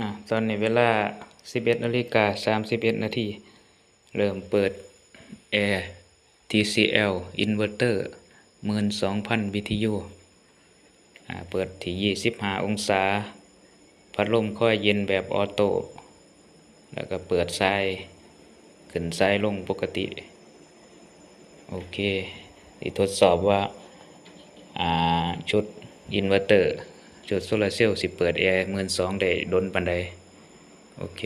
ອາ ຕອນນີ້ເວລາສິບເອັດນາລິກາສາມສິບເອັດນາທີ ເລີ່ມເປີດແອ ທີຊີແອລ ອິນເວີເຕີ ໝື່ນສອງພັນ ບີທີຢູ ອາ ເປີດທີ່ຊາວຫ້າອົງສາ ພັດລົມຄອຍເຢັນແບບອໍໂຕ້ ແລ້ວກໍເປີດສາຍຂຶ້ນສາຍລົງປົກກະຕິ. ໂອເຄ ຊິທົດສອບວ່າ ອາ ຊຸດອິນເວີເຕີ ຊຸດໂຊລາເຊວ ຊິເປີດແອໝື່ນສອງໄດ້ດົນປານໃດ. ໂອເຄ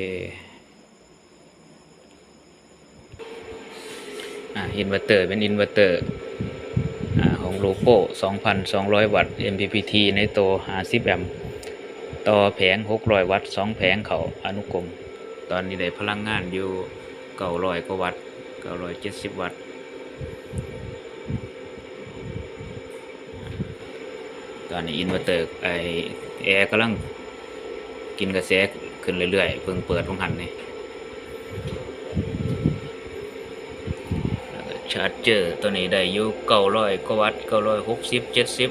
ອາ ອິນເວີເຕີ ເປັນອິນເວີເຕີ ອາ ຂອງໂລໂກ້ ສອງພັນສອງຮ້ອຍວັດ ເອັມພີພີທີ ໃນໂຕຫ້າສິບແອັມ ຕໍ່ແຜງຫົກຮ້ອຍວັດ ສອງແຜງເຂົ້າອະນຸກົມ. ຕອນນີ້ໄດ້ພະລັງງານຢູ່ເກົ້າຮ້ອຍກວ່າວັດ ເກົ້າຮ້ອຍເຈັດສິບວັດ. ຕອນນີ້ອິນເວີເຕີ ໄອ້ ແອກຳລັງກິນກະແສຂຶ້ນເລື້ອຍໆ ເພິ່ງເປີດຫວ່າງຫັ້ນນີ້. ແລ້ວກໍຊາດເຈີຕົວນີ້ໄດ້ຢູ່ເກົ້າຮ້ອຍກວ່າວັດ ເກົ້າຮ້ອຍຫົກສິບ ເຈັດສິບ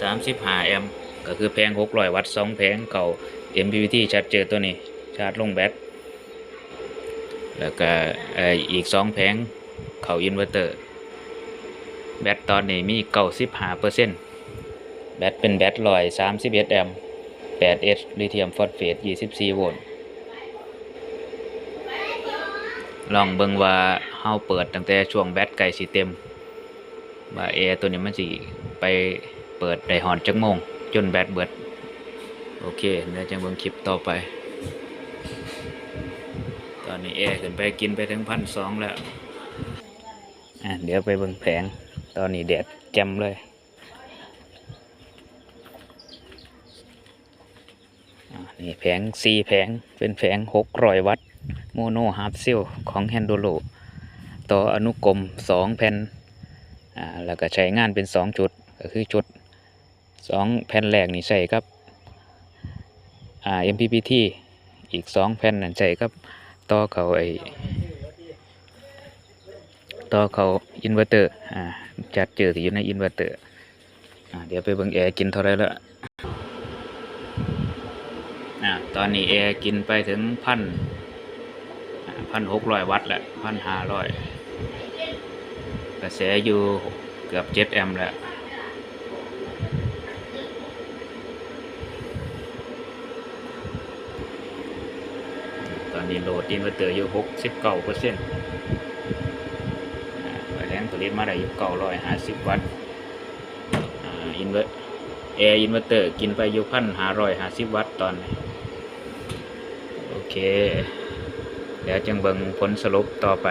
ສາມສິບຫ້າແອັມ ກໍຄືແຜງຫົກຮ້ອຍວັດ ສອງແຜງເຂົ້າເອັມພີພີທີ ຊາດເຈີຕົວນີ້ ຊາດລົງແບັດ ແລ້ວກະ ເອີ ອີກສອງແຜງເຂົ້າອິນເວີເຕີ. ແບັດຕອນນີ້ມີເກົ້າສິບຫ້າເປີເຊັນ ແບັດເປັນແບັດຮ້ອຍສາມສິບເອັດແອັມ ແປດເອັດ ລີທຽມຟອດເຟດ ຊາວສີ່ໂວນ. ລອງເບິ່ງວ່າເຮົາເປີດຕັ້ງແຕ່ຊ່ວງແບັດໃກ້ຊິເຕັມ ວ່າແອຕົວນີ້ມັນຊິໄປເປີດໄດ້ຮອດຈັກໂມງ ຈົນແບັດເບິດ. ໂອເຄ ແລ້ວຈັ່ງເບິ່ງຄລິບຕໍ່ໄປ. ຕອນນີ້ແອຂຶ້ນໄປ ກິນໄປເຖິງພັນສອງແລ້ວ. ອາ ດຽວໄປເບິ່ງແຜງ ຕອນນີ້ແດດແຈ່ມເລີຍ. ອາ ນີ້ແຜງ ສີ່ແຜງ ເປັນແຜງຫົກຮ້ອຍວັດ ໂມໂນຮາບເຊວ ຂອງແຮນດູໂລ ຕໍ່ອະນຸກົມສອງແຜ່ນ ອາ ແລ້ວກໍໃຊ້ງານເປັນສອງຊຸດ ກໍຄືຊຸດສອງແຜ່ນແລກນີ້ໃຊ້ກັບ ອາ ເອັມພີພີທີ ອີກສອງແຜ່ນນັ້ນໃຊ້ກັບຕໍ່ເຂົ້າໄອ້ ຕໍ່ເຂົ້າອິນເວີເຕີ ອາ ຊາດເຈີທີ່ຢູ່ໃນອິນເວີເຕີ. ອາ ດຽວໄປເບິ່ງແອກິນເທົ່າໃດລະ. ອາ ຕອນນີ້ແອກິນໄປເຖິງພັນ ອາ ພັນຫົກຮ້ອຍວັດແລ້ວ ພັນຫ້າຮ້ອຍ ກະແສຢູ່ເກືອບເຈັດແອັມແລ້ວ. ຕອນນີ້ໂຫຼດອິນເວີເຕີຢູ່ຫົກສິບເກົ້າເປີເຊັນ ອາ ແຮງຜະລິດມາໄດ້ຢູ່ເກົ້າຮ້ອຍຫ້າສິບວັດ. ອາ ອິນເວີ ແອອິນເວີເຕີກິນໄປຢູ່ພັນຫ້າຮ້ອຍຫ້າສິບວັດຕອນນີ້. ໂອເຄ ແລ້ວຈຶ່ງເບິ່ງຜົນສະຫຼຸບຕໍ່ໄປ.